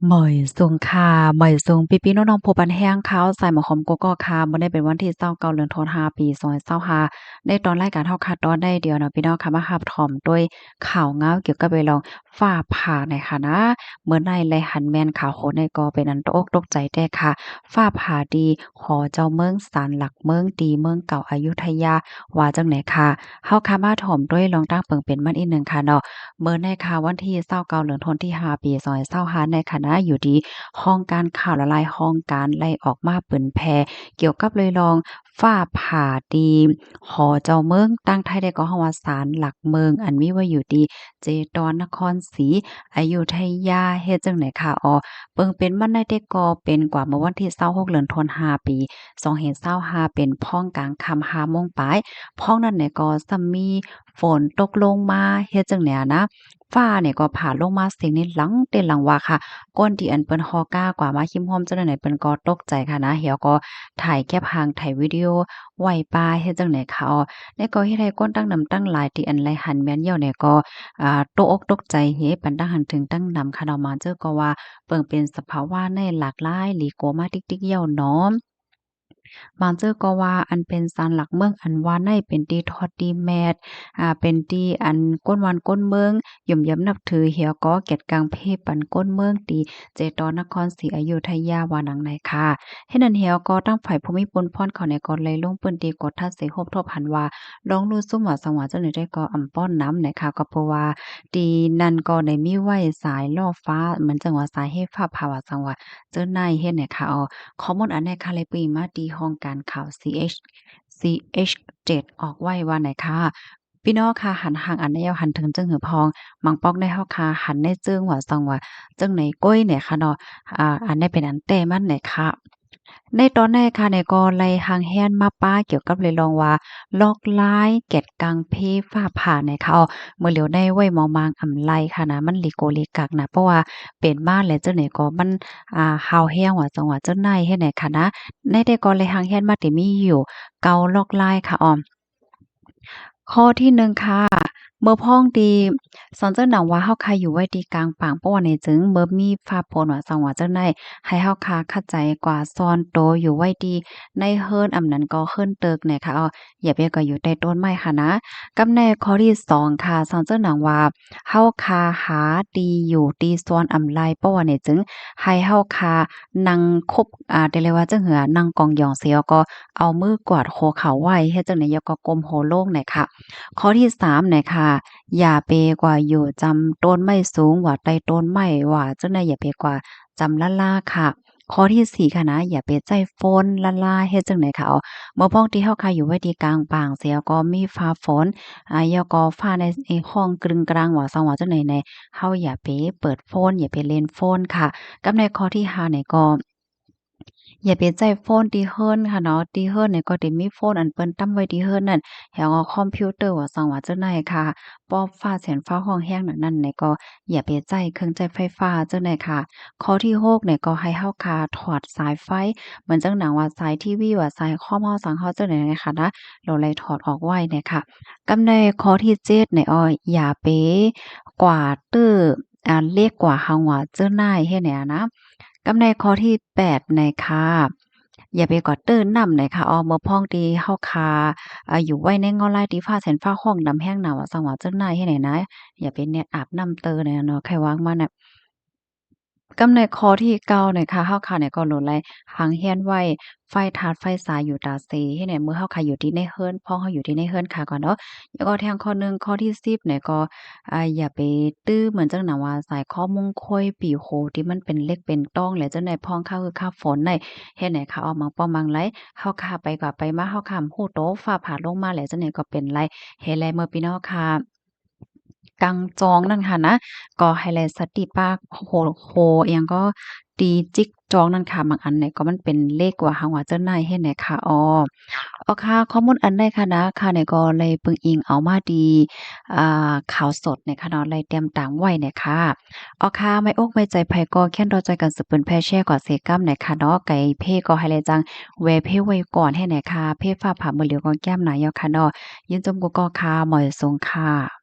ໝ້ອຍສູງຄ່ະ ໝ້ອຍສູງພີ່ໆນ້ອງໆຜູ້ປັນແຮງຂ່າວສາຍໝາກຂອມກກອກຄ່ະ. ມື້ນີ້ເປັນວັນທີຊາວເກົ້າ ເດືອນທັນວາ ປີສອງພັນຊາວຫ້າ ໃນຕອນລາຍການເຮົາຄ່ະ ຕອນໃດດຽວເນາະ ພີ່ນ້ອງຄ່ະ ມາຮັບຊົມໂດຍຂ່າວງາວກ່ຽວກັບເລື່ອງຟ້າຜ່ານີ້ຄ່ະນະ. ມື້ນີ້ໄດ້ຫັນແມ່ນຂ່າວໂຫດນີ້ກໍເປັນອັນຕົກອົກຕົກໃຈແທ້ຄ່ະ. ຟ້າຜ່າທີ່ຫໍເຈົ້າເມືອງ ສານຫຼັກເມືອງ ທີ່ເມືອງເກົ່າອະຍຸທະຍາ ວ່າຈັ່ງໃດຄ່ະ. ເຮົາຄ່ະມາຊົມໂດຍລອງຕັ້ງເບິ່ງເປັນມັນອີກໜຶ່ງຄ່ະເນາະ. ມື້ນີ້ຄ່ະ ວັນທີຊາວເກົ້າ ເດືອນທັນວາ ປີສອງພັນຊາວຫ້ານີ້ຄ່ະນະ ຢູ່ທີ່ຫ້ອງການຂ່າວຫຼາຍໆຫ້ອງການໄດ້ອອກມາເຜີຍແຜ່ກ່ຽວກັບເລື່ອງຟ້າຜ່າທີ່ຫໍເຈົ້າເມືອງ ທາງໄທເຂົາເອີ້ນວ່າສານຫຼັກເມືອງ ອັນມີໄວ້ຢູ່ທີ່ເຈດອນ ນະຄອນສີອະຍຸທະຍາ ເຮັດຈັ່ງໃດຄ່ະ. ເບິ່ງເປັນມັນນີ້ແທ້ກໍເປັນກວ່າເມື່ອວັນທີຊາວຫົກ ເດືອນທັນວາ ປີສອງພັນຊາວຫ້າ ເປັນພ້ອມກາງຄ່ຳຫ້າໂມງປາຍ. ພ້ອມນັ້ນນີ້ກໍຊ້ຳມີຝົນຕົກລົງມາ ເຮັດຈັ່ງໃດນະ ຟ້ານີ້ກໍຜ່າລົງມາເສັງນີ້ຫຼັງແຕ່ຫຼັງວ່າຄ່ະ. ຄົນທີ່ອັນເພິ່ນຫໍກາກວ່າມາຮິມໂຮມຈັ່ງໃດນີ້ ເພິ່ນກໍຕົກໃຈຄ່ະນະ ແລ້ວກໍຖ່າຍເກັບຮ່າງ ຖ່າຍວິດີໂອໄວ້ປະ ເຮັດຈັ່ງໃດຄ່ະ. ນີ້ກໍເຮັດໃຫ້ຄົນຕັ້ງໜ້ຳຕັ້ງຫຼາຍທີ່ອັນໄດ້ຫັນແມ່ນແລ້ວນີ້ກໍ ອ່າ ຕົກອົກຕົກໃຈເຮປານຕັ້ງຫັນເຖິງຕັ້ງນຳຄ່ະເນາະ. ບາງເຈົ້າກໍວ່າເບິ່ງເປັນສະພາວະໃນຫຼາກຫຼາຍຫຼີໂກມາຕິກໆ ແລ້ວເນາະ. ບາງເຈົ້າກໍວ່າອັນເປັນສານຫຼັກເມືອງອັນວ່າໃນເປັນທີ່ທອດທີ່ແມດ ອ່າ ເປັນທີ່ອັນຄົນບ້ານຄົນເມືອງ ຍົມຢຳນັບຖື ແລ້ວກໍແກດກາງເພປັນຄົນເມືອງທີ່ເຈດອນ ນະຄອນສີອະຍຸທະຍາ ວ່າໜັງໃນຄ່ະ. ເຮັດນັ້ນແລ້ວກໍທາງຝ່າຍຜູ້ມີບຸນພອນເຂົານີ້ກໍໄດ້ລົງພື້ນທີ່ກວດທາເສງຮູບທົບຫັນວ່າ ລອງຮູ້ຊຸມວ່າສັງຫວະເຈົ້ານີ້ໄດ້ກໍອຳປ້ອນນຳໃນຄ່ະ. ກໍເພາະວ່າທີ່ນັ້ນກໍໄດ້ມີໄວ້ສາຍລໍ້ຟ້າ ເໝືອນຈັ່ງວ່າສາຍເຫດຟ້າຜ່າວ່າສັງຫວະເຈົ້າໃນເຮັດໃນຄ່ະ. ຂໍ້ມູນອັນໃດຄ່ະ ໄດ້ປຶ້ງມາທີ່ຫ້ອງການຂ່າວ ຊີເອັດ ຊີເອັດ ເຈັດ ອອກໄວ້ວ່າໃນຄ່ະ. ພີ່ນ້ອງຄ່ະ ຫັນຮ່າງອັນໃດແລ້ວ ຫັນເຖິງເຈີງຫືອພອງ ບາງປອກໃນເຮົາຄ່ະ ຫັນໃນເຈີງວ່າສັງຫວະເຈົ້າໃນກ້ອຍໃນຄ່ະເນາະ. ອ່າ ອັນໃດເປັນອັນແຕ່ມັນໃນຄ່ະ. ໃນຕອນໃນຄ່ະນີ້ກໍໄດ້ຮ່າງແຮງມາປະກ່ຽວກັບເລື່ອງວ່າ ລອກລາຍແກດກາງເພຟ້າຜ່າໃນຄ່ະ. ເມື່ອຫຼຽວໃນໄວ້ມອງມາງອຳໄລຄ່ະນະ ມັນຫຼີໂກຫຼີກັກນະ ເພາະວ່າເປັນມາແລ້ວເຈົ້າໃນກໍມັນ ອ່າ ຮາວແຮງວ່າສັງຫວະເຈົ້າໃນເຮັດໃນຄ່ະນະ. ໃນແຕ່ກໍໄດ້ຮ່າງແຮງມາທີ່ມີຢູ່ເກົ້າລອກລາຍຄ່ະ. ຂໍ້ທີໜຶ່ງຄ່ະ ເມື່ອພ້ອມທີ່ ສອນເຈົ້າໜັງວ່າເຮົາຄ່ະຢູ່ໄວ້ທີ່ກາງປາງ ເພາະວ່າໃນເຈີງເມື່ອມີຟ້າຝົນວ່າສັງຫວະເຈົ້າໃນ ໃຫ້ເຮົາຄ່ະຂະຈາຍກວ່າຊ່ອນໂຕຢູ່ໄວ້ທີ່ໃນເຮືອນ ອຳນັ້ນກໍເຮືອນຕຶກໃນຄ່ະ. ຢ່າໄປກໍຢູ່ໃຕ້ຕົ້ນໄມ້ຄ່ະນະ. ກັບໃນຂໍ້ທີສອງຄ່ະ ສອນເຈົ້າໜັງວ່າເຮົາຄ່ະຫາທີ່ຢູ່ທີ່ຊ່ອນອຳໄລ ເພາະວ່າໃນເຈີງໃຫ້ເຮົາຄ່ະນັ່ງຄົບ ອ່າ ແຕ່ເລີຍວ່າຈັ່ງເຫືອ ນັ່ງກອງຢອງເສຍກໍເອົາມືກວາດຫົວເຂົ່າໄວ້ ເຮັດຈັ່ງໃດ ແລ້ວກໍກົ້ມຫົວລົງໃນຄ່ະ. ຂໍ້ທີສາມໃນຄ່ະ ຢ່າໄປກວ່າຢູ່ຈຳຕົ້ນໄມ້ສູງ ວ່າໃຕ້ຕົ້ນໄມ້ ວ່າຈັ່ງໃດ ຢ່າໄປກວ່າຈຳລ້າໆຄ່ະ. ຂໍ້ທີສີ່ຄ່ະນະ ຢ່າໄປໃຊ້ໂຟນລ້າໆ ເຮັດຈັ່ງໃດຄ່ະ. ເມື່ອພ້ອມທີ່ເຮົາຄ່ະຢູ່ໄວ້ທີ່ກາງປາງເສຍກໍມີຟ້າຝົນ ອ່າ ແລ້ວກໍຟ້າໃນຫ້ອງກຶ່ງກຣາງວ່າສັງຫວະຈັ່ງໃດໃນ ເຮົາຢ່າໄປເປີດໂຟນ ຢ່າໄປຫຼິ້ນໂຟນຄ່ະ. ກັບໃນຂໍ້ທີຫ້າໃນກໍ ຢ່າໄປໃຊ້ໂຟນທີ່ເຮືອນຄ່ະເນາະ. ທີ່ເຮືອນໃນກໍຈະມີໂຟນອັນເພິ່ນຕັ້ງໄວ້ທີ່ເຮືອນນັ້ນ ແລ້ວກໍຄອມພິວເຕີວ່າສັງຫວະຈັ່ງໃດຄ່ະ. ປ້ອມຟ້າແສນຟ້າຮ້ອງແຮງນັ້ນໃນກໍຢ່າໄປໃຊ້ເຄື່ອງໃຊ້ໄຟຟ້າຈັ່ງໃດຄ່ະ. ຂໍ້ທີຫົກໃນກໍໃຫ້ເຮົາຄ່ະຖອດສາຍໄຟ ເໝືອນຈັ່ງໜັງວ່າສາຍທີວີ ວ່າສາຍຄອມເຮົາສັງເຮົາຈັ່ງໃດໃນຄ່ະນະ ເຮົາໄດ້ຖອດອອກໄວ້ໃນຄ່ະ. ກັບໃນຂໍ້ທີເຈັດໃນ ອາ ຢ່າໄປກວາດຕື້ ອ່າ ເຫຼັກກວາດຫາງວ່າເຈີນາຍເຮັດໃນອະນາ. ກັບໃນຂໍ້ທີແປດໃນຄ່ະ ຢ່າໄປກວາດຕື້ນ້ຳໃນຄ່ະ. ເມື່ອພ້ອມທີ່ເຮົາຄ່ະ ອ່າ ຢູ່ໄວ້ໃນເງົາລາຍທີ່ຟ້າແສນຟ້າຮ້ອງດຳແຮງໜາວ່າສັງຫວະເຈີນາຍເຮັດໃນນະ ຢ່າໄປແນດອາບນ້ຳຕື່ໃນເນາະ ໄຄວາງມານະ. ກັບໃນຂໍ້ທີເກົ້າໃນຄ່ະ ເຮົາຄ່ະໃນກໍໂຫຼດໄດ້ຫາງແຮນໄວ້ ໄຟທາດໄຟສາຢູ່ຕາເສ ເຮັດໃຫ້ເມື່ອເຮົາຄ່ະຢູ່ທີ່ໃນເຮືອນ ພ້ອມເຮົາຢູ່ທີ່ໃນເຮືອນຄ່ະກ່ອນເນາະ. ແລ້ວກໍແທ່ງຂໍ້ໜຶ່ງ ຂໍ້ທີສິບໃນກໍ ອ່າ ຢ່າໄປຕື້ເໝືອນຈັ່ງໜັງວ່າສາຍຄໍມຸງຄົຍປີໂຫ ທີ່ມັນເປັນເຫຼັກເປັນຕອງ ແລະ ຈັ່ງໃດພ້ອມຄ່າຮືຄ່າຝົນໃນ ເຮັດໃຫ້ຄ່ະອອກມັງປ້ອງມັງໄລ ເຮົາຄ່ະໄປກວ່າໄປມາ ເຮົາຄ່ະຮູ້ໂຕ ຟ້າຜ່າລົງມາ ແລະ ຈັ່ງໃດກໍເປັນໄລ ເຮັດໃຫ້ເມື່ອພີ່ນ້ອງຄ່ະ ກາງຈອງນັ້ນຄ່ະນະ ກໍໃຫ້ໄດ້ສະຕິປາກໂຫ ໂຫ ອີ່ຫຍັງກໍ ຕີຈິກຈອງນັ້ນຄ່ະ ບາງອັນນີ້ກໍມັນເປັນເຫຼັກວ່າຫາງວ່າເຈົ້ານາຍເຮັດໃຫ້ຄ່ະ. ອໍ ອໍຄ່ະ ຂໍ້ມູນອັນໃດຄ່ະນະ ຂ້ານີ້ກໍໄດ້ເບິ່ງອີງເອົາມາທີ່ ອ່າ ຂ່າວສົດນີ້ຄ່ະເນາະ ໄດ້ຕຽມຕາມໄວ້ນີ້ຄ່ະ. ອໍຄ່ະ ໄວ້ອົກໄວ້ໃຈໃຜກໍແຄ້ນຕໍ່ຊ່ອຍກັນສະເປີນແຜ່ແຊກວ່າເສກັມນີ້ຄ່ະເນາະ ໄກເພກໍໃຫ້ໄດ້ຈັ່ງແວເພໄວ້ກ່ອນເຮັດໃຫ້ຄ່ະ ເພຟ້າຜ່າມື້ຫຼຽວກໍແກ້ມໜາຍອກຄ່ະເນາະ. ຍິນຊົມກູ່ກໍຄ່ະ ໝ້ອຍສູງຄ່ະ.